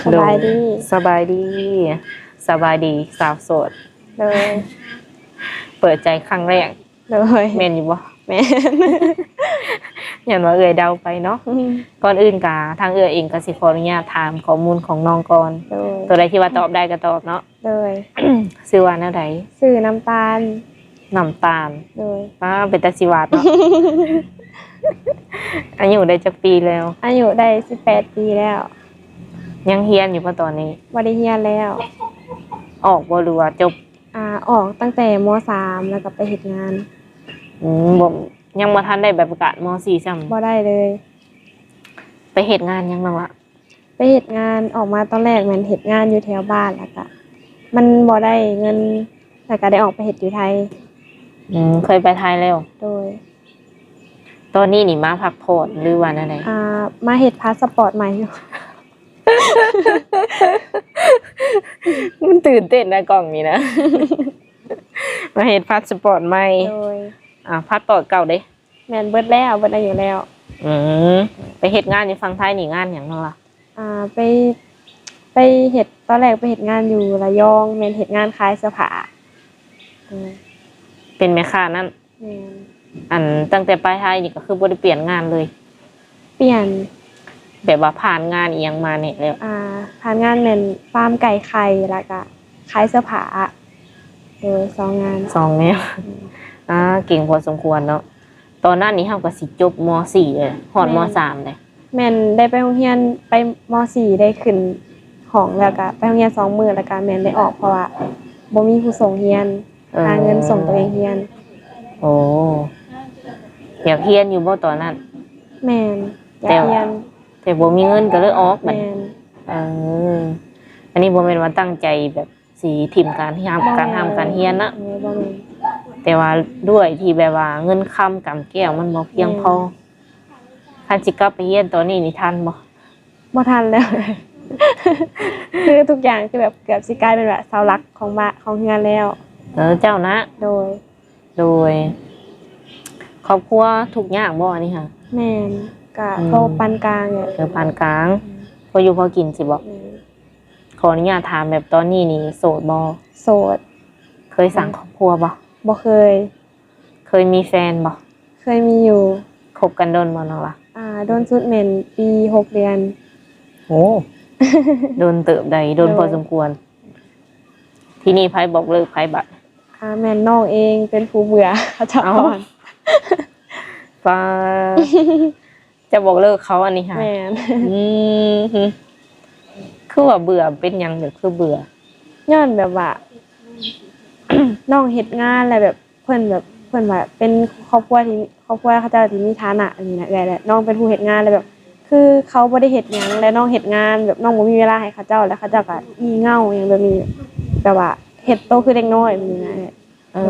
ສະບາຍດີ. ສະບາຍດີ. ສະບາຍດີສາວໂສດ. ໂດຍ. ເປີດໃຈຄັ້ງແລກ. ໂດຍ. ແມ່ນຢູ່ບໍ່? ແມ່ນ. ຢ້ານວ່າເອື້ອຍເດົາໄປເນາະ. ອືມ. ກ່ອນອື່ນກະ ທາງເອື້ອຍເອງກະຊິຂໍອະນຸຍາດຖາມຂໍ້ມູນຂອງນ້ອງກ່ອນ. ໂດຍ. ໂຕໃດທີ່ວ່າຕອບໄດ້ກະຕອບເນາະ. ໂດຍ. ຊື່ວ່າແນວໃດ? ຊື່ນ້ຳຕານ. ນ້ຳຕານ. ໂດຍ. ປ້າ ເປັນຕາຊິຫວານເນາະ. ອາຍຸໄດ້ຈັກປີແລ້ວ? ອາຍຸໄດ້ສິບແປດປີແລ້ວ. ຍັງຮຽນຢູ່ບໍ່ຕອນນີ້? ບໍ່ໄດ້ຮຽນແລ້ວ. ອອກບໍ່ ຫຼືວ່າຈົບ? ອາ ອອກຕັ້ງແຕ່ ມໍສາມ ແລ້ວກໍໄປເຮັດງານ. ອືມ ບໍ່ ຍັງບໍ່ທັນໄດ້ໃບປະກາດ ມໍສີ່ຊ້ຳ? ບໍ່ໄດ້ເລີຍ. ໄປເຮັດງານຫຍັງນ້ອງລະ? ໄປເຮັດງານ ອອກມາຕອນແລກແມ່ນເຮັດງານຢູ່ແຖວບ້ານ ແລ້ວກະມັນບໍ່ໄດ້ເງິນ ແລ້ວກະໄດ້ອອກໄປເຮັດຢູ່ໄທ. ອືມ ເຄີຍໄປໄທແລ້ວ? ໂດຍ. ຕອນນີ້ນີ້ມາພັກຜ່ອນ ຫຼືວ່າແນວໃດ? ອ່າ ມາເຮັດພາສະປອດໃໝ່ຢູ່. ມັນຕື່ນເຕັ້ນນະກ້ອງນີ້ນະ. ມາເຮັດພາສະປອດໃໝ່. ໂດຍ. ອ່າ ພາສະປອດເກົ່າເດ? ແມ່ນ ເບິດແລ້ວ ເບິດອາຍຸແລ້ວ. ອືມ ໄປເຮັດງານຢູ່ຝັ່ງໄທນີ້ງານຫຍັງນ້ອງລະ? ອ່າ ໄປ ໄປເຮັດ ຕອນແລກໄປເຮັດງານຢູ່ລະຍອງ ແມ່ນເຮັດງານຂາຍເສື້ອຜ້າ. ເປັນແມ່ຄ້ານັ້ນ? ແມ່ນ. ອັນ ຕັ້ງແຕ່ໄປໄທນີ້ກໍຄືບໍ່ໄດ້ປ່ຽນງານເລີຍ? ປ່ຽນ. ແບບວ່າຜ່ານງານອີ່ຫຍັງມາແດ່ແລ້ວ? ອ່າ ຜ່ານງານແມ່ນຟາມໄກ່ໄຂ່ ແລ້ວກະຂາຍເສື້ອຜ້າ. ໂດຍ ສອງງານ. ສອງແນວ. ອືມ. ອ່າ ເກັ່ງພໍສົມຄວນເນາະ. ຕອນນັ້ນນີ້ເຮົາກໍຊິຈົບ ມໍສີ່ ເດ້ ຮອດ ແມ່ນ ມໍສາມ ເດ້. ແມ່ນ ໄດ້ໄປໂຮງຮຽນ ໄປ ມໍສີ່ ໄດ້ຂຶ້ນຫ້ອງ ແລ້ວກະໄປໂຮງຮຽນສອງມື້ ແລ້ວກະແມ່ນໄດ້ອອກ ເພາະວ່າບໍ່ມີຜູ້ສົ່ງຮຽນ. ເອີ ຫາເງິນສົ່ງຕົວເອງຮຽນ. ໂອ້ ຢາກຮຽນຢູ່ບໍ່ຕອນນັ້ນ? ແມ່ນ ຢາກຮຽນ ແຕ່ບໍ່ມີເງິນກໍເລີຍອອກບັດ. ແມ່ນ. ເອີ ອັນນີ້ບໍ່ແມ່ນວ່າຕັ້ງໃຈແບບ ຊິຖິ້ມການຮຽນ ບໍ່ແມ່ນ ການຮ່ຳການຮຽນນະ. ແມ່ນ ບໍ່ແມ່ນ. ແຕ່ວ່າດ້ວຍທີ່ແບບວ່າເງິນຄຳກຳແກ້ວມັນບໍ່ພຽງພໍ. ແມ່ນ. ຄັນຊິກັບໄປຮຽນຕອນນີ້ນີ້ທັນບໍ່? ບໍ່ທັນແລ້ວ. ຄືທຸກຢ່າງຄືແບບເກືອບຊິກາຍເປັນແບບເສົາຫຼັກຂອງບ້ານ ຂອງເຮືອນແລ້ວ. ເອີ ເຈົ້ານະ. ໂດຍ. ໂດຍ. ຄອບຄົວທຸກຍາກບໍ່ອັນນີ້ຫະ? ແມ່ນ. ກະ ອືມ ພໍປານກາງແຫຼະ. ເອີ ປານກາງ. ອືມ. ພໍຢູ່ພໍກິນຊິບໍ່? ແມ່ນ. ຂໍອະນຸຍາດຖາມ ແບບຕອນນີ້ນີ້ໂສດບໍ່? ໂສດ. ເຄີຍສ້າງ ອືມ ຄອບຄົວບໍ່? ບໍ່ເຄີຍ. ເຄີຍມີແຟນບໍ່? ເຄີຍມີຢູ່. ຄົບກັນດົນບໍ່ນ້ອງລະ? ອ່າ ດົນສຸດແມ່ນປີຫົກເດືອນ. ໂອ້ ດົນເຕີບໃດ໋ ດົນ ໂດຍ ພໍສົມຄວນ. ທີນີ້ໃຜບອກເລີກໃຜບັດ? ອ່າ ແມ່ນນ້ອງເອງເປັນຜູ້ເບື່ອເຂົາເຈົ້າ ເອົ້າ ກ່ອນ. ປ້າ ຈະບອກເລີກເຂົາອັນນີ້ຫະ? ແມ່ນ. ອືມ ຄືວ່າເບື່ອ ເປັນຫຍັງແບບຄືເບື່ອ? ຍ້ອນແບບວ່າ ນ້ອງເຮັດງານແລ້ວແບບ ເພິ່ນແບບ ເພິ່ນວ່າເປັນຄອບຄົວທີ່ ຄອບຄົວເຂົາເຈົ້າທີ່ມີຖານະນີ້ນະເອື້ອຍ ແລະ ນ້ອງເປັນຜູ້ເຮັດງານ ແລ້ວແບບ ຄືເຂົາບໍ່ໄດ້ເຮັດຫຍັງ ແລະ ນ້ອງເຮັດງານ ແບບ ນ້ອງບໍ່ມີເວລາໃຫ້ເຂົາເຈົ້າ ແລ້ວເຂົາເຈົ້າກໍຂີ້ເຫງົາຫຍັງແບບນີ້ ແບບວ່າເຮັດໂຕຄືເດັກນ້ອຍແບບນີ້ນະ. ເອີ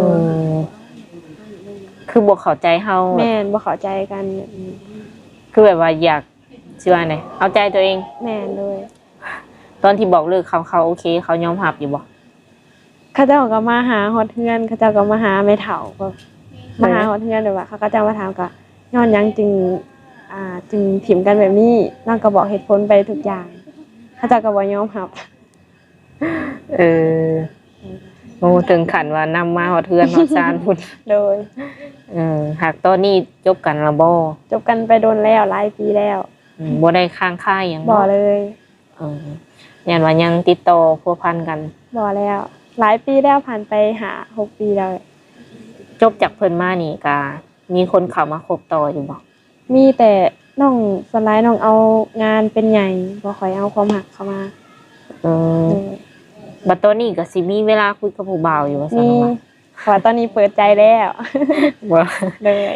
ຄືບໍ່ເຂົ້າໃຈເຮົາ. ແມ່ນ ບໍ່ເຂົ້າໃຈກັນແບບນີ້. ຄືແບບວ່າຢາກ ຊິວ່າແນວໃດ ເອົາໃຈຕົວເອງ. ແມ່ນ ໂດຍ. ຕອນທີ່ບອກເລີກເຂົາ ເຂົາໂອເຄ ເຂົາຍອມຮັບຢູ່ບໍ່? ເຂົາເຈົ້າກໍມາຫາຮອດເຮືອນ ເຂົາເຈົ້າກໍມາຫາແມ່ເຖົ້າ ກໍມາຫາຮອດເຮືອນ ແບບວ່າເຂົາເຈົ້າມາຖາມ ກໍຍ້ອນຫຍັງຈຶ່ງ ອ່າ ຈຶ່ງຖິ້ມກັນແບບນີ້ ນ້ອງກໍບອກເຫດຜົນໄປທຸກຢ່າງ ເຂົາເຈົ້າກໍບໍ່ຍອມຮັບ. ເອີ ໂອ້ ເຖິງຂັ້ນວ່ານຳມາຮອດເຮືອນຮອດຊານພຸ້ນ. ໂດຍ. ເອີ ຫາກຕອນນີ້ຈົບກັນແລ້ວບໍ່? ຈົບກັນໄປດົນແລ້ວ ຫຼາຍປີແລ້ວ. ອືມ ບໍ່ໄດ້ຄ້າງຄາຫຍັງເນາະ? ບໍ່ເລີຍ. ເອີ ຢ້ານວ່າຍັງຕິດຕໍ່ພົວພັນກັນ? ບໍ່ແລ້ວ ຫຼາຍປີແລ້ວ ຜ່ານໄປຫ້າຫົກປີແລ້ວ. ຈົບຈາກເພິ່ນມານີ້ກະມີຄົນເຂົ້າມາຄົບຕໍ່ຢູ່ບໍ່? ມີແຕ່ນ້ອງ ສ່ວນຫຼາຍນ້ອງເອົາງານເປັນໃຫຍ່ ບໍ່ຄ່ອຍເອົາຄວາມຮັກເຂົ້າມາ. ເອີ ໂດຍ. ບັດຕອນນີ້ກໍຊິມີເວລາຄຸຍກັບຜູ້ບ່າວຢູ່ບໍ່? ມີ ເພາະວ່າຕອນນີ້ເປີດໃຈແລ້ວ. ບໍ່ ໂດຍ.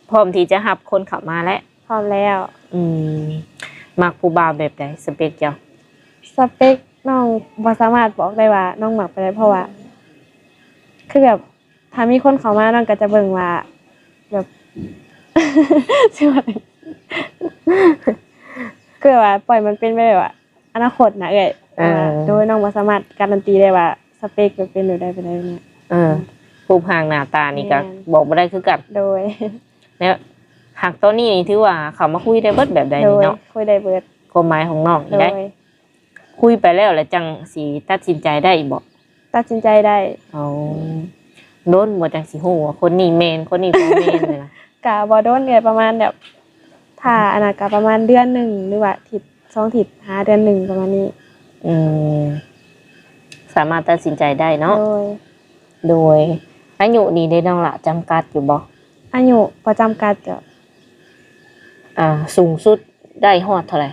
ພ້ອມທີ່ຈະຮັບຄົນເຂົ້າມາແລ້ວ? ພ້ອມແລ້ວ. ອືມ ມັກຜູ້ບ່າວແບບໃດ ສະເປັກເຈົ້າ? ສະເປັກນ້ອງບໍ່ສາມາດບອກໄດ້ວ່ານ້ອງມັກແບບໃດ ເພາະວ່າ ຄືແບບ ຖ້າມີຄົນເຂົ້າມາ ນ້ອງກໍຈະເບິ່ງວ່າ ແບບ ຄືວ່າ ຄືວ່າປ່ອຍມັນເປັນໄປແບບວ່າ ອະນາຄົດນະເອື້ອຍ. ເອີ ໂດຍ ນ້ອງບໍ່ສາມາດການັນຕີໄດ້ວ່າ ສະເປັກແບບເປັນແບບໃດ ເປັນແບບໃດ. ເອີ ຮູບຮ່າງໜ້າຕານີ້ກໍ ແມ່ນ ບອກບໍ່ໄດ້ຄືກັນ. ໂດຍ. ແລ້ວຫາກຕອນນີ້ນີ້ຖືວ່າເຂົ້າມາຄຸຍໄດ້ເບິດແບບໃດນີ້ເນາະ? ໂດຍ ຄຸຍໄດ້ເບິດ. ຄວາມໝາຍຂອງນ້ອງນີ້ໄດ໋ ໂດຍ. ຄຸຍໄປແລ້ວລະຈັ່ງຊິຕັດສິນໃຈໄດ້ບໍ່? ຕັດສິນໃຈໄດ້. ອໍ ດົນບໍ່ຈັ່ງຊິຮູ້ວ່າຄົນນີ້ແມ່ນ ຄົນນີ້ບໍ່ແມ່ນນີ້ນະ? ກະບໍ່ດົນເອື້ອຍ ປະມານແບບ ຖ້າອັນນັ້ນກະປະມານເດືອນໜຶ່ງ ຫຼືວ່າທິດສອງທິດ ຫາເດືອນໜຶ່ງປະມານນີ້. ອືມ ສາມາດຕັດສິນໃຈໄດ້ເນາະ. ໂດຍ ໂດຍ. ອາຍຸນີ້ເດ້ນ້ອງຫຼ້າ ຈຳກັດຢູ່ບໍ່? ອາຍຸບໍ່ຈຳກັດເຈົ້າ. ອ່າ ສູງສຸດໄດ້ຮອດເທົ່າໃດ?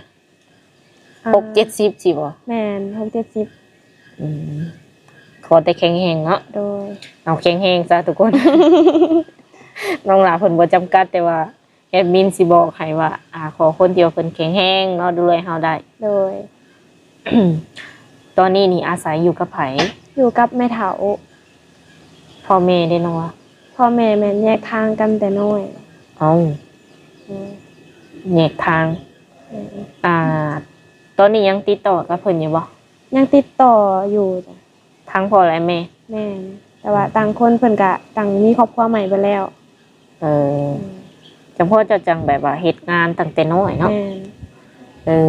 ອ່າ ຫົກເຈັດສິບຊິບໍ່? ແມ່ນ ຫົກເຈັດສິບ. ອືມ ຂໍແຕ່ແຂງແຮງເນາະ. ໂດຍ. ເອົາແຂງແຮງຊະທຸກຄົນ. ນ້ອງຫຼ້າເພິ່ນບໍ່ຈຳກັດ ແຕ່ວ່າແອດມິນຊິບອກໃຫ້ວ່າ ອ່າ ຂໍຄົນທີ່ວ່າເພິ່ນແຂງແຮງເນາະ ດູແລເຮົາໄດ້. ໂດຍ. ຕອນນີ້ນີ້ອາໄສຢູ່ກັບໃຜ? ຢູ່ກັບແມ່ເຖົ້າ. ພໍ່ແມ່ເດ້ນ້ອງຫຼ້າ? ພໍ່ແມ່ແມ່ນແຍກທາງກັນແຕ່ນ້ອຍ. ເອົ້າ ໂດຍ ແຍກທາງ. ແມ່ນ. ອ່າ ຕອນນີ້ຍັງຕິດຕໍ່ກັບເພິ່ນຢູ່ບໍ່? ຍັງຕິດຕໍ່ຢູ່. ທັງພໍ່ແລະແມ່? ແມ່ນ ແຕ່ວ່າຕ່າງຄົນເພິ່ນກະຕ່າງມີຄອບຄົວໃໝ່ເບິດແລ້ວ. ເອີ ອືມ ຈັ່ງພໍ່ເຈົ້າຈັ່ງແບບວ່າເຮັດງານຕັ້ງແຕ່ນ້ອຍເນາະ. ແມ່ນ. ເອີ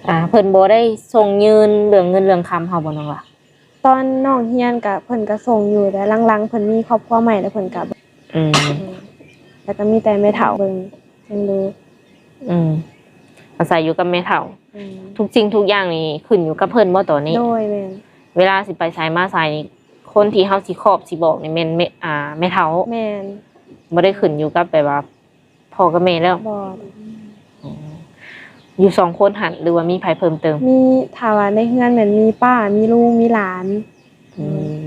ອ່າ ເພິ່ນບໍ່ໄດ້ສົ່ງຍື່ນເລື່ອງເງິນເລື່ອງຄຳເຮົາບໍ່ນ້ອງຫຼ້າ? ຕອນນ້ອງຮຽນກະເພິ່ນກະສົ່ງຢູ່ ແຕ່ຫຼັງໆເພິ່ນມີຄອບຄົວໃໝ່ແລ້ວເພິ່ນກະ ອືມ ອືມ ແລ້ວກະມີແຕ່ແມ່ເຖົ້າເບິ່ງ ເພິ່ນດູ. ອືມ ອາໄສຢູ່ກັບແມ່ເຖົ້າ. ອືມ ທຸກສິ່ງທຸກຢ່າງນີ້ຂຶ້ນຢູ່ກັບເພິ່ນບໍ່ຕອນນີ້? ໂດຍ ແມ່ນ. ເວລາຊິໄປໃສມາໃສນີ້ ຄົນທີ່ເຮົາຊິຄອບຊິບອກນີ້ແມ່ນແມ່ ອ່າ ແມ່ເຖົ້າ. ແມ່ນ. ບໍ່ໄດ້ຂຶ້ນຢູ່ກັບແບບວ່າພໍ່ກັບແມ່ແລ້ວ? ບໍ່. ອືມ ຢູ່ສອງຄົນຫັ້ນ ຫຼືວ່າມີໃຜເພີ່ມເຕີມ? ມີ ຖ້າວ່າໃນເຮືອນແມ່ນມີປ້າ ມີລຸງ ມີຫຼານ. ອືມ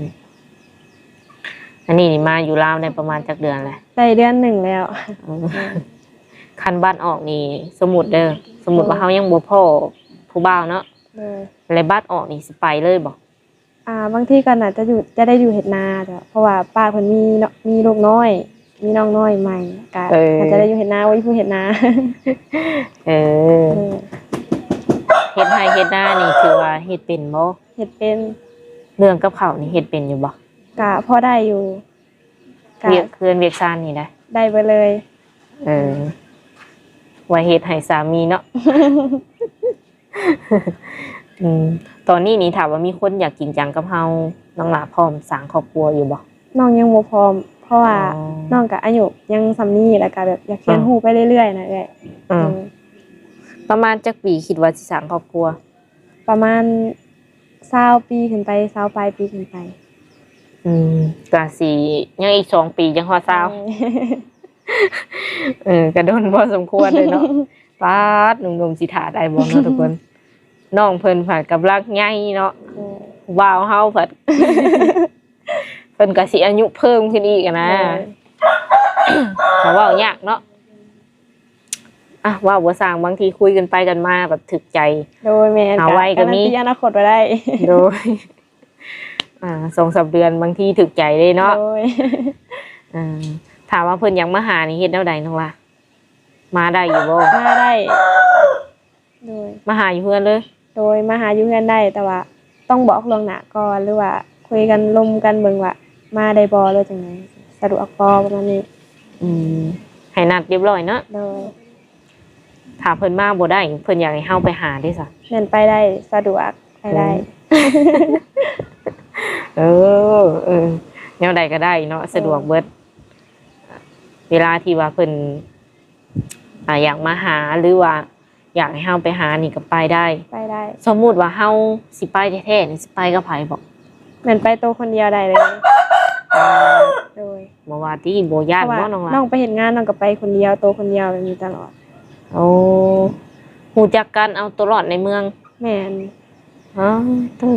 ອັນນີ້ນີ້ມາຢູ່ລາວໄດ້ປະມານຈັກເດືອນແລ້ວ? ໄດ້ເດືອນໜຶ່ງແລ້ວ. ອືມ ຄັນບັດອອກນີ້ ສົມມຸດເດີ ສົມມຸດວ່າເຮົາຍັງບໍ່ພໍ້ຜູ້ບ່າວເນາະ. ໂດຍ. ແລະບັດອອກນີ້ຊິໄປເລີຍບໍ່? ອ່າ ບາງທີກໍໜ້າຈະຢູ່ ຈະໄດ້ຢູ່ເຮັດນາເຈົ້າ ເພາະວ່າປ້າເພິ່ນມີເນາະ ມີລູກນ້ອຍ ມີນ້ອງນ້ອຍໃໝ່ ກະ ເອີ ອາດຈະໄດ້ຢູ່ເຮັດນາ ບໍ່ມີຜູ້ເຮັດນາ. ເອີ ເອີ ເຮັດໄຮ່ເຮັດນານີ້ຖືວ່າເຮັດເປັນບໍ່? ເຮັດເປັນ. ເລື່ອງກັບເຂົ້ານີ້ເຮັດເປັນຢູ່ບໍ່? ກະພໍໄດ້ຢູ່. ກະ ວຽກເຮືອນວຽກຊານນີ້ນະ ໄດ້ເບິດເລີຍ. ເອີ ໄວ້ເຮັດໃຫ້ສາມີເນາະ. ອືມ ຕອນນີ້ນີ້ ຖ້າວ່າມີຄົນຢາກຈິງຈັງກັບເຮົາ ນ້ອງຫຼ້າພ້ອມສ້າງຄອບຄົວຢູ່ບໍ່? ນ້ອງຍັງບໍ່ພ້ອມ ເພາະວ່າ ອໍ ນ້ອງກະອາຍຸຍັງສ່ຳນີ້ ແລ້ວກະແບບຢາກຮຽນຮູ້ໄປເລື້ອຍໆນະເອື້ອຍ. ເອີ ເອີ ປະມານຈັກປີຄິດວ່າຊິສ້າງຄອບຄົວ? ປະມານຊາວປີຂຶ້ນໄປ ຊາວປາຍປີຂຶ້ນໄປ. ອືມ ກະຊິຍັງອີກສອງປີຈັ່ງຮອດຊາວ. ເອີ ກະດົນພໍສົມຄວນເລີຍເນາະ. ປາດ ໜຸ່ມໆຊິຖ້າໄດ້ບໍ່ເນາະທຸກຄົນ. ນ້ອງເພິ່ນພັດກຳລັງໃຫຍ່ເນາະ. ເອີ ບ່າວເຮົາພັດ ເພິ່ນກະຊິອາຍຸເພີ່ມຂຶ້ນອີກຫັ້ນນະ. ເອີ ກະເວົ້າຍາກເນາະ. ອ່ະ ເວົ້າບໍ່ຊ່າງ ບາງທີຄຸຍກັນໄປກັນມາແບບຖືກໃຈ. ໂດຍ ແມ່ນ. ຫາໄວກະມີ ການันตีອະນາຄົດບໍ່ໄດ້. ໂດຍ. ອ່າ ສອງສາມເດືອນບາງທີຖືກໃຈເດ້ເນາະ. ໂດຍ. ເອີ ຖ້າວ່າເພິ່ນຢາກມາຫານີ້ເຮັດແນວໃດນ້ອງລະ? ມາໄດ້ຢູ່ບໍ່? ມາໄດ້. ໂດຍ. ມາຫາຢູ່ເຮືອນເລີຍ? ໂດຍ ມາຫາຢູ່ເຮືອນໄດ້ ແຕ່ວ່າຕ້ອງບອກລ່ວງໜ້າກ່ອນ ຫຼືວ່າຄຸຍກັນລົມກັນເບິ່ງວ່າມາໄດ້ບໍ່ ຫຼືຈັ່ງໃດ ສະດວກບໍ່ ປະມານນີ້. ອືມ ໃຫ້ນັດຮຽບຮ້ອຍເນາະ. ໂດຍ. ຖ້າເພິ່ນມາບໍ່ໄດ້ ເພິ່ນຢາກໃຫ້ເຮົາໄປຫາເດ້ຊະ? ແມ່ນ ໄປໄດ້ ສະດວກ ໄປໄດ້. ໂດຍ. ເອີ ເອີ ແນວໃດກໍໄດ້ເນາະ ສະດວກເບິດ. ເອີ ເວລາທີ່ວ່າເພິ່ນ ອ່າ ຢາກມາຫາ ຫຼືວ່າ ຢາກໃຫ້ເຮົາໄປຫານີ້ກໍໄປໄດ້. ໄປໄດ້. ສົມມຸດວ່າເຮົາຊິໄປແທ້ໆນີ້ ຊິໄປກັບໃຜບໍ? ແມ່ນໄປໂຕຄົນດຽວໄດ້ເລີຍ. ອ່າ ໂດຍ. ບໍ່ວ່າຕິ ບໍ່ຢ້ານບໍນ້ອງລະ? ເພາະວ່ານ້ອງໄປເຮັດງານ ນ້ອງກໍໄປຄົນດຽວ ໂຕຄົນດຽວແບບນີ້ຕະຫຼອດ. ໂອ້ ຮູ້ຈັກກັນເອົາໂຕລອດໃນເມືອງ. ແມ່ນ. ອໍ ໂທ້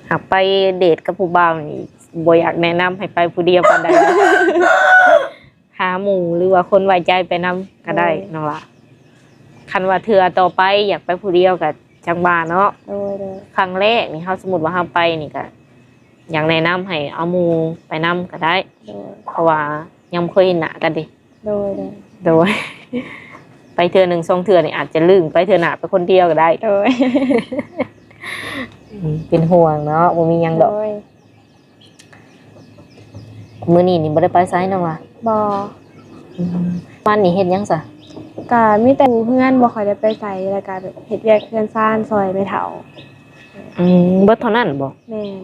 ຫາກໄປເດດກັບຜູ້ບ່າວນີ້ ບໍ່ຢາກແນະນຳໃຫ້ໄປຜູ້ດຽວປານໃດ. ຫາໝູ່ ຫຼືວ່າຄົນໄວ້ໃຈໄປນຳກໍໄດ້ ໂດຍ ນ້ອງຫຼ້າ. ຄັນວ່າເທື່ອຕໍ່ໄປຢາກໄປຜູ້ດຽວກໍຈັ່ງວ່າເນາະ. ໂດຍ ໂດຍ. ຄັ້ງແລກນີ້ ເຮົາ ສົມມຸດວ່າເຮົາໄປນີ້ ກໍຢາກແນະນຳໃຫ້ເອົາໝູ່ໄປນຳກໍໄດ້. ໂດຍ. ເພາະວ່າຍັງບໍ່ເຄີຍເຫັນໜ້າກັນເດ້. ໂດຍ ໂດຍ. ໂດຍ. ໄປເທື່ອໜຶ່ງສອງເທື່ອນີ້ ອາດຈະລຶ້ງ ໄປເທື່ອໜ້າໄປຄົນດຽວກໍໄດ້. ໂດຍ. ອືມ ເປັນຫ່ວງເນາະ ບໍ່ມີຫຍັງດອກ. ໂດຍ. ມື້ນີ້ນີ້ບໍ່ໄດ້ໄປໃສນ້ອງລະ? ບໍ່. ອືມ ວັນນີ້ເຮັດຫຍັງຊະ? ກະມີແຕ່ຢູ່ເຮືອນ ບໍ່ຄ່ອຍໄດ້ໄປໃສ ແລ້ວກະແບບເຮັດວຽກເຮືອນຊານຊ່ອຍແມ່ເຖົ້າ. ອືມ ເບິດເທົ່ານັ້ນບໍ? ແມ່ນ.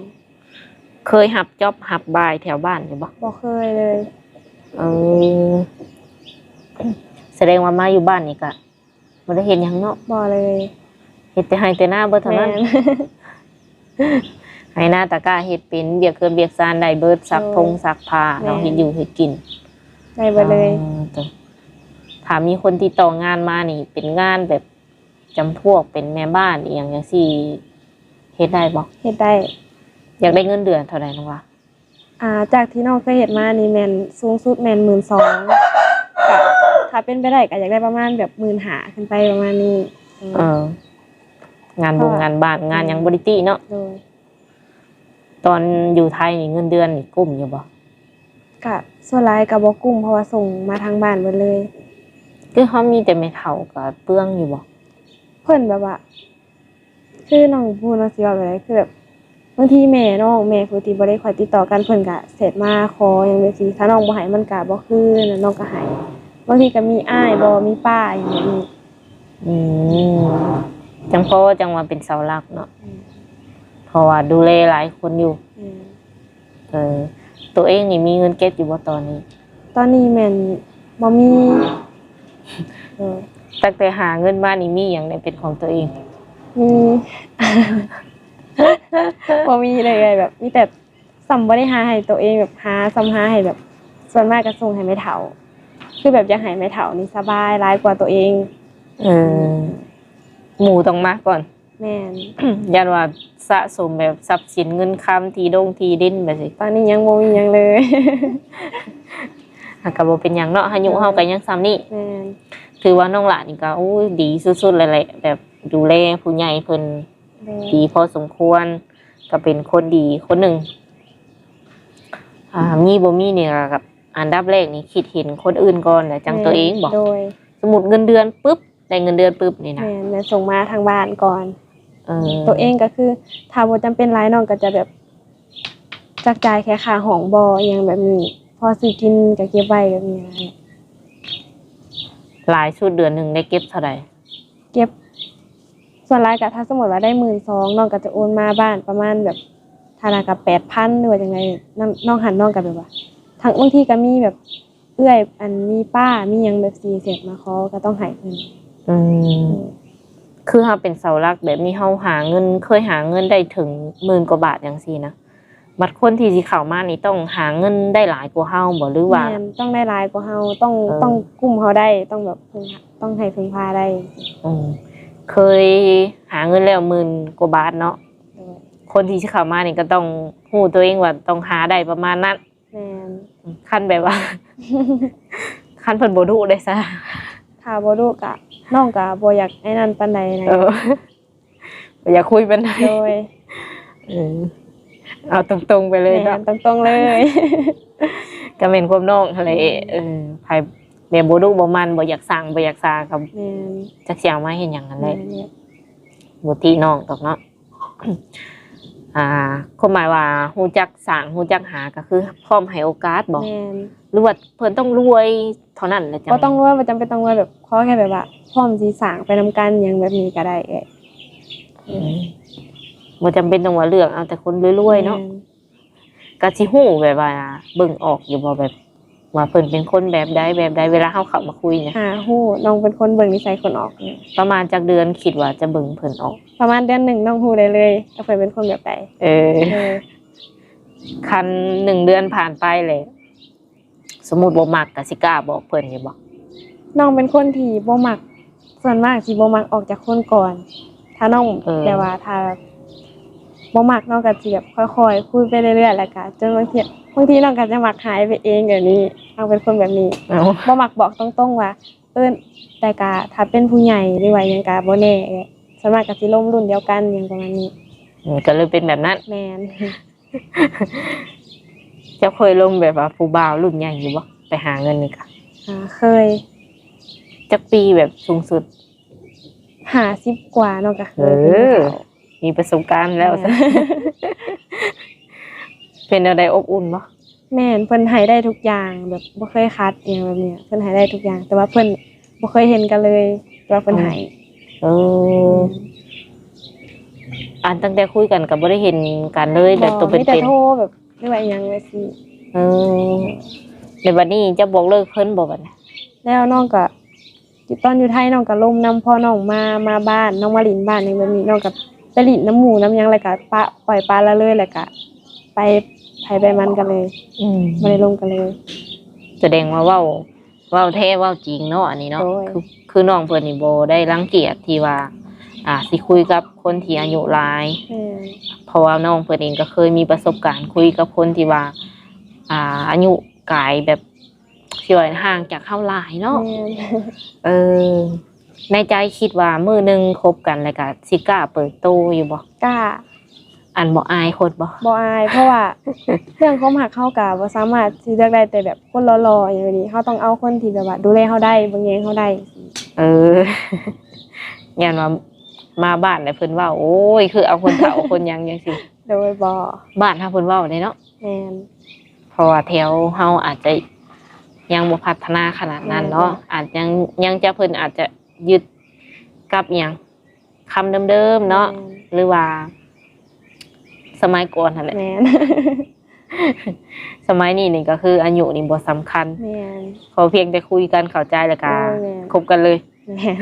ເຄີຍຮັບຈັອບຮັບບາຍແຖວບ້ານຢູ່ບໍ? ບໍ່ເຄີຍເລີຍ. ເອີ ສະແດງວ່າມາຢູ່ບ້ານນີ້ກະບໍ່ໄດ້ເຮັດຫຍັງເນາະ? ບໍ່ເລີຍ. ເຮັດແຕ່ໄຮ່ແຕ່ນາເບິດເທົ່ານັ້ນ. ແມ່ນ. ໄຮ່ນາຕາກ້າເຮັດເປັນ, ວຽກເຮືອນວຽກຊານໄດ້ເບິດ, ຊັກ ໂດຍ ພົງຊັກຜ້າເນາະ, ແມ່ນ ເຮັດຢູ່ເຮັດກິນ ໄດ້ເບິດເລີຍ. ອໍ ໂຕ ຖ້າມີຄົນຕິດຕໍ່ງານມານີ້ ເປັນງານແບບ ຈຳພວກເປັນແມ່ບ້ານອີ່ຫຍັງຈັ່ງຊີ້ ເຮັດໄດ້ບໍ່? ເຮັດໄດ້. ຢາກໄດ້ເງິນເດືອນເທົ່າໃດນ້ອງວ່າ? ອ່າ ຈາກທີ່ນ້ອງເຄີຍເຮັດມານີ້ແມ່ນສູງສຸດແມ່ນໝື່ນສອງ ກະຖ້າເປັນໄປໄດ້ກະຢາກໄດ້ປະມານແບບໝື່ນຫ້າຂຶ້ນໄປປະມານນີ້. ເອີ ເອີ ງານບົງ ເພາະວ່າ ງານບ້ານ ງານຫຍັງ ແມ່ນ ບໍ່ໄດ້ຕິເນາະ. ໂດຍ. ຕອນຢູ່ໄທນີ້ເງິນເດືອນນີ້ກຸ້ມຢູ່ບໍ່? ກະສ່ວນຫຼາຍກະບໍ່ກຸ້ມ ເພາະວ່າສົ່ງມາທາງບ້ານເບິດເລີຍ. ຄືເຮົາມີແຕ່ແມ່ເຖົ້າກະເປືອງຢູ່ບໍ່? ເພິ່ນແບບວ່າ ຄືນ້ອງບໍ່ຮູ້ນ້ອງຊິເວົ້າແບບໃດ ຄືແບບບາງທີແມ່ນ້ອງ ແມ່ຜູ້ທີ່ບໍ່ໄດ້ຄ່ອຍຕິດຕໍ່ກັນ ເພິ່ນກະແຊັດມາຂໍຫຍັງແບບຊີ້ ຖ້ານ້ອງບໍ່ໃຫ້ມັນກະບໍ່ຄືນະ ນ້ອງກະໃຫ້. ບາງທີກະມີອ້າຍບໍ່ ມີປ້າຫຍັງແບບນີ້. ອືມ ຈັ່ງພໍ ຈັ່ງວ່າເປັນເສົາຫຼັກເນາະ. ອືມ ເພາະວ່າດູແລຫຼາຍຄົນຢູ່. ແມ່ນ. ເອີ ໂຕເອງນີ້ມີເງິນເກັບຢູ່ບໍ່ຕອນນີ້? ຕອນນີ້ແມ່ນບໍ່ມີ. ເອີ ຕັ້ງແຕ່ຫາເງິນມານີ້ມີຫຍັງແດ່ເປັນຂອງໂຕເອງ? ມີ ບໍ່ມີເລີຍ ແບບມີແຕ່ ສ່ຳບໍ່ໄດ້ຫາໃຫ້ໂຕເອງ ແບບຫາ ສ່ຳຫາໃຫ້ແບບ ສ່ວນມາກກະສົ່ງໃຫ້ແມ່ເຖົ້າ ຄືແບບຢາກໃຫ້ແມ່ເຖົ້ານີ້ສະບາຍຫຼາຍກວ່າໂຕເອງ. ເອີ ໝູ່ຕ້ອງມາກ່ອນ. ແມ່ນ. ຢ້ານວ່າສະສົມແບບຊັບສິນເງິນຄຳ ທີ່ດົງທີ່ດິນແບບຊີ້. ຕອນນີ້ຍັງບໍ່ມີຫຍັງເລີຍ. ຫາກະບໍ່ເປັນຫຍັງເນາະ ອາຍຸເຮົາກະຍັງສ່ຳນີ້. ແມ່ນ. ຖືວ່ານ້ອງຫຼ້ານີ້ກະ ໂອ້ຍ ດີສຸດໆເລີຍແຫຼະ ແບບດູແລຜູ້ໃຫຍ່ເພິ່ນ ໂດຍ ດີພໍສົມຄວນ ກະເປັນຄົນດີຄົນໜຶ່ງ. ອ່າ ມີບໍ່ມີນີ້ກະ ອັນດັບແລກນີ້ຄິດເຫັນຄົນອື່ນກ່ອນ ແລ້ວຈັ່ງໂຕເອງບໍ? ແມ່ນ. ໂດຍ. ສົມມຸດເງິນເດືອນປຶບ ໄດ້ເງິນເດືອນປຶບນີ້ນະ. ແມ່ນ ແມ່ນ ສົ່ງມາທາງບ້ານກ່ອນ. ເອີ ໂຕເອງກະຄື ຖ້າບໍ່ຈຳເປັນຫຼາຍ ນ້ອງກະຈະແບບຈັບຈ່າຍແຄ່ຄ່າຫ້ອງບໍ ອີ່ຫຍັງແບບນີ້ ພໍຊື້ກິນກະເກັບໄວ້ແບບນີ້ນະ. ຫຼາຍສຸດເດືອນໜຶ່ງໄດ້ເກັບເທົ່າໃດ? ເກັບ ສ່ວນຫຼາຍກະ ຖ້າສົມມຸດວ່າໄດ້ໝື່ນສອງ ນ້ອງກະຈະໂອນມາບ້ານປະມານແບບ ເທື່ອລະກະແປດພັນ ຫຼືວ່າຈັ່ງໃດ. ນ້ອງຫັ້ນ ນ້ອງກະແບບວ່າ ທັງ ບາງທີກະມີແບບ ເອື້ອຍ ອັນ ມີປ້າ ມີຫຍັງແບບຊີ້ ແຊັດມາຂໍ ກະຕ້ອງໃຫ້ເພິ່ນ. ອືມ ເອີ ຄືເຮົາເປັນເສົາຫຼັກແບບນີ້ ເຮົາຫາເງິນ ເຄີຍຫາເງິນໄດ້ເຖິງໝື່ນກວ່າບາດຈັ່ງຊີ້ນະ ບັດຄົນທີ່ຊິເຂົ້າມານີ້ຕ້ອງຫາເງິນໄດ້ຫຼາຍກວ່າເຮົາບໍ ຫຼືວ່າ? ແມ່ນ ຕ້ອງໄດ້ຫຼາຍກວ່າເຮົາ ຕ້ອງ ເອີ ຕ້ອງກຸ້ມເຮົາໄດ້ ຕ້ອງແບບເພິ່ງ ຕ້ອງໃຫ້ເພິ່ງພາໄດ້. ອືມ ເຄີຍຫາເງິນແລ້ວໝື່ນກວ່າບາດເນາະ. ໂດຍ. ຄົນທີ່ຊິເຂົ້າມານີ້ກະຕ້ອງຮູ້ໂຕເອງວ່າຕ້ອງຫາໄດ້ປະມານນັ້ນ. ແມ່ນ. ຄັນແບບວ່າ ຄັນເພິ່ນບໍ່ດຸເດຊະ? ຖ້າບໍ່ດຸກະ ນ້ອງກະບໍ່ຢາກໄອ້ນັ້ນປານໃດນະ. ເອີ ບໍ່ຢາກຄຸຍປານໃດ. ໂດຍ. ເອີ ເອົາຕົງໆໄປເລີຍເນາະ. ແມ່ນ ຕົງໆເລີຍ. ກະແມ່ນຄວາມນ້ອງຫັ້ນແຫຼະ. ແມ່ນ. ເອີ ໃຜແບບບໍ່ດຸບໍ່ໝັ່ນ ບໍ່ຢາກສ້າງບໍ່ຢາກສາ ກະ ແມ່ນ ຈັກຊິເອົາມາເຮັດຫຍັງຫັ້ນແຫຼະ. ແມ່ນ. ບໍ່ຕິນ້ອງດອກເນາະ. ອ່າ ຄວາມໝາຍວ່າຮູ້ຈັກສ້າງ ຮູ້ຈັກຫາ ກະຄືພ້ອມໃຫ້ໂອກາດບໍ? ແມ່ນ. ຫຼືວ່າເພິ່ນຕ້ອງລວຍເທົ່ານັ້ນແຫຼະຈັ່ງ? ບໍ່ຕ້ອງລວຍ ບໍ່ຈຳເປັນຕ້ອງລວຍ ແບບ ຂໍແຄ່ແບບວ່າພ້ອມຊິສ້າງໄປນຳກັນຫຍັງແບບນີ້ກະໄດ້ເອື້ອຍ. ອືມ ບໍ່ຈຳເປັນຕ້ອງວ່າເລືອກເອົາແຕ່ຄົນລວຍໆເນາະ. ແມ່ນ. ກະຊິຮູ້ແບບວ່າເບິ່ງອອກຢູ່ບໍ່ ແບບວ່າເພິ່ນເປັນຄົນແບບໃດແບບໃດ ເວລາເຮົາເຂົ້າມາຄຸຍນະ? ອ່າ ຮູ້ ນ້ອງເປັນຄົນເບິ່ງນິໄສຄົນອອກ. ປະມານຈັກເດືອນຄິດວ່າຈະເບິ່ງເພິ່ນອອກ? ປະມານເດືອນໜຶ່ງ ນ້ອງຮູ້ໄດ້ເລີຍວ່າເພິ່ນເປັນຄົນແບບໃດ. ເອີ ເອີ ຄັນໜຶ່ງເດືອນຜ່ານໄປແລ້ວ ສົມມຸດບໍ່ມັກ ກະຊິກ້າບອກເພິ່ນຢູ່ບໍ່? ນ້ອງເປັນຄົນທີ່ບໍ່ມັກ ສ່ວນມາກຊິບໍ່ມັກອອກຈາກຄົນກ່ອນ. ຖ້ານ້ອງ ເອີ ແບບວ່າ ຖ້າບໍ່ມັກ ນ້ອງກະຊິແບບຄ່ອຍໆຄຸຍໄປເລື້ອຍໆ ແລ້ວກະຈົນບາງທີ ບາງທີນ້ອງກະຈະມັກຫາຍໄປເອງແບບນີ້. ນ້ອງເປັນຄົນແບບນີ້. ເອົ້າ ບໍ່ມັກບອກຕົງໆວ່າ ເອີ ແຕ່ກະຖ້າເປັນຜູ້ໃຫຍ່ ຫຼືວ່າຫຍັງກະບໍ່ແນ່. ສ່ວນມາກກະຊິລົມລຸ້ນດຽວກັນຫຍັງປະມານນີ້. ອືມ ກະເລີຍເປັນແບບນັ້ນ. ແມ່ນ. ເຈົ້າເຄີຍລົມແບບວ່າຜູ້ບ່າວລຸ້ນໃຫຍ່ຢູ່ບໍ່? ໄປຫາເງິນນີ້ກະ ອ່າ ເຄີຍ. ຈັກປີແບບສູງສຸດ? ຫ້າສິບກວ່າເນາະ ກະເຄີຍ. ເອີ ເປັນຜູ້ເຖົ້າ ມີປະສົບການແລ້ວ. ແມ່ນ. ເປັນແນວໃດ ອົບອຸ່ນບໍ່? ແມ່ນ ເພິ່ນໃຫ້ໄດ້ທຸກຢ່າງ ແບບບໍ່ເຄີຍຂັດອີ່ຫຍັງແບບນີ້ ເພິ່ນໃຫ້ໄດ້ທຸກຢ່າງ ແຕ່ວ່າເພິ່ນ ບໍ່ເຄີຍເຫັນກັນເລີຍ ແຕ່ວ່າເພິ່ນໃຫ້. ເອີ ອັນຕັ້ງແຕ່ຄຸຍກັນກໍບໍ່ໄດ້ເຫັນກັນເລີຍ ແບບໂຕເປັນໆ ມີແຕ່ໂທແບບ ຫຼືວ່າອີ່ຫຍັງແບບຊີ້. ເອີ ແລ້ວບັດນີ້ເຈົ້າບອກເລີກເພິ່ນບໍ່ບັດນີ້? ແລ້ວນ້ອງກໍ ຕອນຢູ່ໄທນ້ອງກໍລົມນຳ ພໍນ້ອງມາ ມາບ້ານ ນ້ອງມາຫຼິ້ນບ້ານຫຍັງແບບນີ້ ນ້ອງກໍໄປຫຼິ້ນນຳໝູ່ນຳຫຍັງ ແລ້ວກໍປະ ປ່ອຍປະລະເລີຍ ແລ້ວກໍໄປໃຜໄປມັນກັນເລີຍ. ອືມ ບໍ່ໄດ້ລົມກັນເລີຍ. ສະແດງວ່າເວົ້າ ເວົ້າແທ້ເວົ້າຈິງເນາະ ອັນນີ້ເນາະ. ໂດຍ ຄື ຄືນ້ອງເພິ່ນນີ້ບໍ່ໄດ້ລັງກຽດທີ່ວ່າ ອ່າ ຊິຄຸຍກັບຄົນທີ່ອາຍຸຫຼາຍ. ແມ່ນ ເພາະວ່ານ້ອງເພິ່ນເອງກໍເຄີຍມີປະສົບການຄຸຍກັບຄົນທີ່ວ່າ ອ່າ ອາຍຸກາຍແບບ ທີ່ວ່າຫ່າງຈາກເຮົາຫຼາຍເນາະ. ແມ່ນ ເອີ ໃນໃຈຄິດວ່າມື້ໜຶ່ງຄົບກັນແລ້ວກໍຊິກ້າເປີດໂຕຢູ່ບໍ່? ກ້າ. ອັນບໍ່ອາຍຄົນບໍ່? ບໍ່ອາຍ ເພາະວ່າເລື່ອງຄວາມຮັກເຮົາກໍບໍ່ສາມາດຊິເລືອກໄດ້ແຕ່ແບບຄົນຫຼໍ່ໆຫຍັງແບບນີ້ ເຮົາຕ້ອງເອົາຄົນທີ່ແບບວ່າດູແລເຮົາໄດ້ ເບິ່ງແຍງເຮົາໄດ້. ເອີ ຢ້ານວ່າມາບ້ານແລ້ວເພິ່ນເວົ້າ ໂອ້ຍ ຄືເອົາຄົນເຖົ້າຄົນຫຍັງຈັ່ງຊີ້. ໂດຍ ບໍ່ ບ້ານເຮົາເພິ່ນເວົ້າເດ້ເນາະ. ແມ່ນ ເພາະວ່າແຖວເຮົາອາດຈະຍັງບໍ່ພັດທະນາຂະໜາດນັ້ນເນາະ. ແມ່ນ ອາດຍັງ ຍັງຈະ ເພິ່ນອາດຈະຍຶດກັບຫຍັງ ຄຳເດີມໆເນາະ. ແມ່ນ ຫຼືວ່າສະໄໝກ່ອນຫັ້ນແຫຼະ. ແມ່ນ ສະໄໝນີ້ນີ້ກໍຄືອາຍຸນີ້ບໍ່ສຳຄັນ. ແມ່ນ ຂໍພຽງແຕ່ຄຸຍກັນເຂົ້າໃຈແລ້ວກໍ ໂອ້ຍ ແມ່ນ ຄົບກັນເລີຍ. ແມ່ນ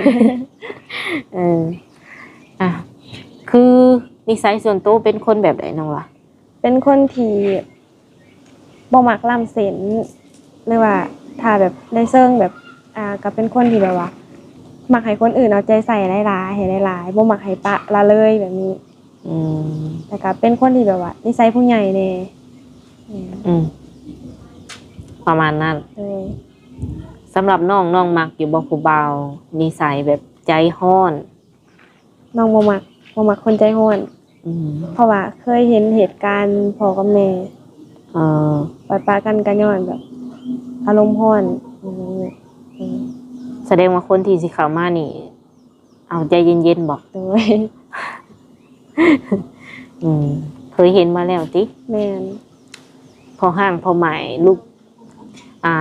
ເອີ ອ່ະ ຄືນິໄສສ່ວນໂຕເປັນຄົນແບບໃດນ້ອງລະ? ເປັນຄົນທີ່ບໍ່ມັກລ້ຳເສັ້ນ ຫຼືວ່າຖ້າແບບໃນເຊີງແບບ ອ່າ ກໍເປັນຄົນທີ່ແບບວ່າ ມັກໃຫ້ຄົນອື່ນເອົາໃຈໃສ່ຫຼາຍໆ ໃຫ້ຫຼາຍໆ ບໍ່ມັກໃຫ້ປະລະເລີຍແບບນີ້. ອືມ ແລ້ວກໍເປັນຄົນທີ່ແບບວ່ານິໄສຜູ້ໃຫຍ່ແດ່. ອືມ ອືມ ປະມານນັ້ນ. ໂດຍ ສຳລັບນ້ອງ ນ້ອງມັກຢູ່ບໍ່ຜູ້ບ່າວນິໄສແບບໃຈຮ້ອນ? ນ້ອງບໍ່ມັກ ບໍ່ມັກຄົນໃຈຮ້ອນ. ອືມ ເພາະວ່າເຄີຍເຫັນເຫດການພໍ່ກັບແມ່ ເອີ ປະປະກັນກໍຍ້ອນແບບອາລົມຮ້ອນ. ອືມ ສະແດງວ່າຄົນທີ່ຊິເຂົ້າມານີ້ ເອົາໃຈເຢັນໆບໍ່? ໂດຍ ອືມ ເຄີຍເຫັນມາແລ້ວຕິ? ແມ່ນ ພໍ່ຮ້າງພໍ່ໝ້າຍລູກ ອ່າ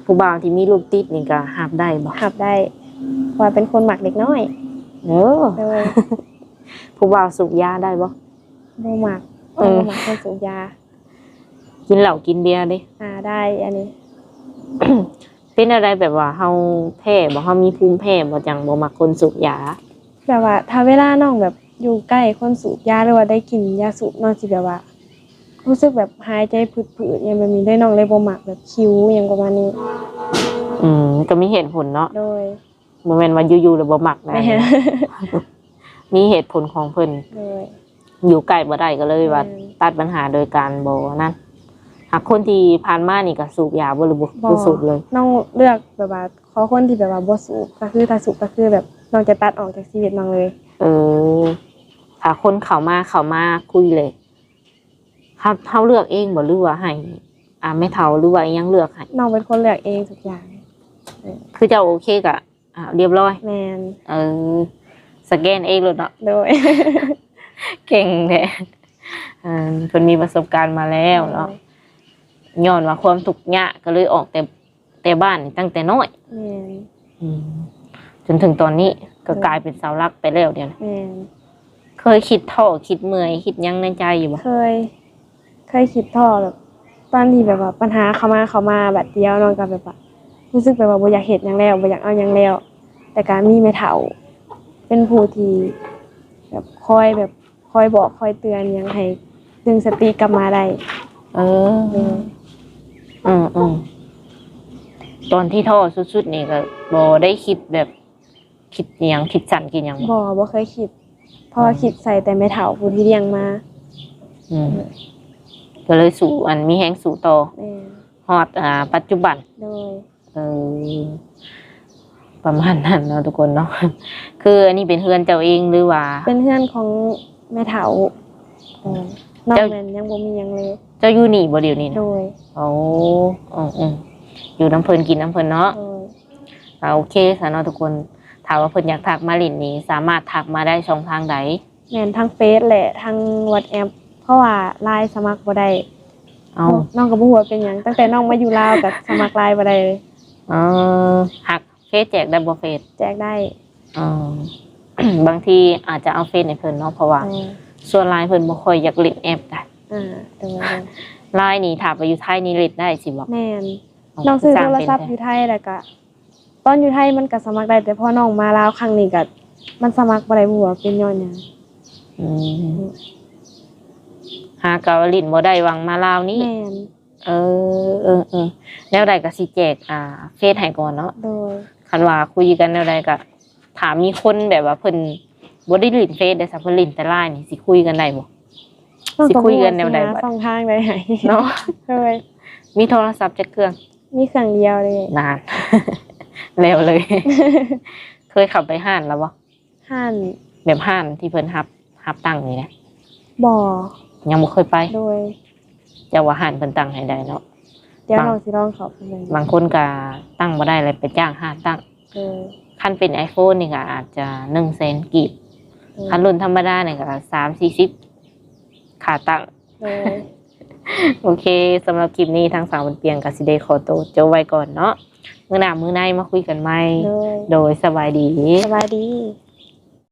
ຜູ້ບ່າວທີ່ມີລູກຕິດນີ້ກໍຮັບໄດ້ບໍ່? ຮັບໄດ້ ເພາະວ່າເປັນຄົນມັກເດັກນ້ອຍ. ເອີ ໂດຍ ຜູ້ບ່າວສູບຢາໄດ້ບໍ່? ບໍ່ມັກ. ເອີ ບໍ່ມັກຄົນສູບຢາ. ກິນເຫຼົ້າກິນເບຍເດ້? ອ່າ ໄດ້ອັນນີ້. ເປັນແນວໃດ ແບບວ່າເຮົາແພ້ບໍ່? ເຮົາມີພູມແພ້ບໍ່ ຈັ່ງບໍ່ມັກຄົນສູບຢາ? ແບບວ່າຖ້າເວລານ້ອງແບບຢູ່ໃກ້ຄົນສູບຢາ ຫຼືວ່າໄດ້ກິນຢາສູບ ນ້ອງຊິແບບວ່າ ຮູ້ສຶກແບບຫາຍໃຈຜືດໆຫຍັງແບບນີ້ເລີຍ ນ້ອງເລີຍບໍ່ມັກແບບຄິວຫຍັງປະມານນີ້. ອືມ ກໍມີເຫດຜົນເນາະ. ໂດຍ ບໍ່ແມ່ນວ່າຢູ່ໆແລ້ວບໍ່ມັກນະ. ແມ່ນ ມີເຫດຜົນຂອງເພິ່ນ. ໂດຍ ຢູ່ໃກ້ບໍ່ໄດ້ກໍເລີຍວ່າ ແມ່ນ ຕັດບັນຫາໂດຍການບໍ່ນັ້ນ. ຫາກຄົນທີ່ຜ່ານມານີ້ກໍສູບຢາບໍ່ ຫຼືບໍ່? ບໍ່ ບໍ່ສູບເລີຍ. ນ້ອງເລືອກແບບວ່າຂໍຄົນທີ່ແບບວ່າບໍ່ສູບ ກໍຄືຖ້າສູບກໍຄືແບບນ້ອງຈະຕັດອອກຈາກຊີວິດນ້ອງເລີຍ. ເອີ ຖ້າຄົນເຂົ້າມາ ເຂົ້າມາຄຸຍເລີຍ ເຮົາ ເຮົາເລືອກເອງບໍ່ ຫຼືວ່າໃຫ້ ອ່າ ແມ່ເຖົ້າ ຫຼືວ່າອີ່ຫຍັງເລືອກໃຫ້? ນ້ອງເປັນຄົນເລືອກເອງທຸກຢ່າງ. ເອີ ຄືເຈົ້າໂອເຄກະ ອ່າ ຮຽບຮ້ອຍ. ແມ່ນ ເອີ ສະແກນເອງໂລດເນາະ. ໂດຍ ເກັ່ງແທ້. ເອີ ເພິ່ນມີປະສົບການມາແລ້ວເນາະ. ໂດຍ ຍ້ອນວ່າຄວາມທຸກຍາກກໍເລີຍອອກແຕ່ ແຕ່ບ້ານນີ້ຕັ້ງແຕ່ນ້ອຍ. ແມ່ນ ອືມ ຈົນເຖິງຕອນນີ້ກໍ ໂດຍ ກາຍເປັນເສົາຫຼັກໄປແລ້ວດຽວນີ້. ແມ່ນ ເຄີຍຄິດທໍ້ ຄິດເມື່ອຍ ຄິດຫຍັງໃນໃຈຢູ່ບໍ່? ເຄີຍ ເຄີຍຄິດທໍ້ແບບ ຕອນທີ່ແບບວ່າບັນຫາເຂົ້າມາ ເຂົ້າມາບາດດຽວເນາະ ກໍແບບວ່າຮູ້ສຶກແບບວ່າບໍ່ຢາກເຮັດຫຍັງແລ້ວ ບໍ່ຢາກເອົາຫຍັງແລ້ວ ແຕ່ກໍມີແມ່ເຖົ້າເປັນຜູ້ທີ່ແບບຄອຍ ແບບ ຄອຍບອກຄອຍເຕືອນຫຍັງໃຫ້ດຶງສະຕິກັບມາໄດ້. ເອີ ໂດຍ ອືມໆ ຕອນທີ່ທໍ້ສຸດໆນີ້ກໍບໍ່ໄດ້ຄິດແບບ ຄິດຫຍັງ ຄິດສັ້ນຄິດຫຍັງບໍ່? ບໍ່ ບໍ່ເຄີຍຄິດ ເພາະວ່າ ອືມ ຄິດໃສ່ແຕ່ແມ່ເຖົ້າຜູ້ທີ່ລ້ຽງມາ. ອືມ ກໍເລີຍສູ້ ອັນ ມີແຮງສູ້ຕໍ່. ແມ່ນ ຮອດ ອ່າ ປັດຈຸບັນ. ໂດຍ ເອີ ປະມານນັ້ນເນາະທຸກຄົນເນາະ. ຄືອັນນີ້ເປັນເຮືອນເຈົ້າເອງ ຫຼືວ່າ? ເປັນເຮືອນຂອງແມ່ເຖົ້າ. ເອີ ນອກນັ້ນຍັງບໍ່ມີຫຍັງເລີຍ. ເຈົ້າຢູ່ນີ້ບໍ່ດຽວນີ້ນະ? ໂດຍ ໂອ້ ເອີໆ ຢູ່ນຳເພິ່ນ ກິນນຳເພິ່ນເນາະ. ໂດຍ ກໍໂອເຄຊະເນາະທຸກຄົນ. ຖ້າວ່າເພິ່ນຢາກທັກມາຫຼິ້ນນີ້ ສາມາດທັກມາໄດ້ຊ່ອງທາງໃດ? ແມ່ນ ທາງເຟສ ແລະ ທາງວັອດແອັບ ເພາະວ່າລາຍສະໝັກບໍ່ໄດ້. ເອົ້າ ນ້ອງກໍບໍ່ຮູ້ວ່າເປັນຫຍັງ ຕັ້ງແຕ່ນ້ອງມາຢູ່ລາວກໍສະໝັກລາຍບໍ່ໄດ້ເລີຍ. ເອີ ຫາກ ເຄສແຈກໄດ້ບໍ່ເຟສ? ແຈກໄດ້. ອໍ ບາງທີອາດຈະເອົາເຟສໃຫ້ເພິ່ນເນາະ ເພາະວ່າ ແມ່ນ ສ່ວນຫຼາຍເພິ່ນບໍ່ຄ່ອຍຢາກຫຼິ້ນແອັບໃດ໋. ອ່າ ໂດຍ ລາຍນີ້ຖ້າໄປຢູ່ໄທນີ້ຫຼິ້ນໄດ້ຊິບໍ່? ແມ່ນ. ອໍ ນ້ອງຊື້ໂທລະສັບຢູ່ໄທ ແລ້ວກະ ຕອນຢູ່ໄທມັນກະສະໝັກໄດ້ ແຕ່ພໍນ້ອງມາລາວຄັ້ງນີ້ກະ ມັນສະໝັກບໍ່ໄດ້ ບໍ່ຮູ້ວ່າເປັນຍ້ອນຫຍັງ. ອືມ ຫາກະວ່າຫຼິ້ນບໍ່ໄດ້ຫວ່າງມາລາວນີ້. ແມ່ນ. ເອີ ເອີ ເອີ ແນວໃດກະຊິແຈກ ອ່າ ເຟສໃຫ້ກ່ອນເນາະ. ໂດຍ. ຄັນວ່າຄຸຍກັນແນວໃດກະ ຖ້າມີຄົນແບບວ່າເພິ່ນບໍ່ໄດ້ຫຼິ້ນເຟສເດ້ ຖ້າເພິ່ນຫຼິ້ນແຕ່ລາຍນີ້ ຊິຄຸຍກັນໄດ້ບໍ່? ຊິຄຸຍກັນແນວໃດບັດ? ຊ່ອງທາງໃດໃຫ້ເນາະ. ໂດຍ. ມີໂທລະສັບຈັກເຄື່ອງ? ມີເຄື່ອງດຽວເດ້. ນານ ແລ້ວເລີຍ. ເຄີຍເຂົ້າໄປຮ້ານລະບໍ່? ຮ້ານ ແບບຮ້ານທີ່ເພິ່ນຮັບ ຮັບຕັ້ງນີ້ນະ? ບໍ່. ຍັງບໍ່ເຄີຍໄປ? ໂດຍ. ເຈົ້າວ່າຮ້ານເພິ່ນຕັ້ງໃຫ້ໄດ້ເນາະ. ດຽວ ບາງ ນ້ອງຊິລອງເຂົ້າໄປເບິ່ງ. ບາງຄົນກະຕັ້ງບໍ່ໄດ້ ແລ້ວໄປຈ້າງຮ້ານຕັ້ງ. ໂດຍ. ຄັນເປັນໄອໂຟນນີ້ກະອາດຈະໜຶ່ງແສນກີບ. ໂດຍ. ຄັນລຸ້ນທຳມະດານີ້ກະສາມສີ່ສິບ ຄ່າຕັ້ງ. ໂດຍ. ໂອເຄ ສຳລັບຄລິບນີ້ທາງສາວບຸນປຽງກະຊິໄດ້ຂໍໂຕຈົບໄວ້ກ່ອນເນາະ. ມື້ໜ້າມື້ໃນມາຄຸຍກັນໃໝ່. ໂດຍ. ໂດຍ ສະບາຍດີ. ສະບາຍດີ.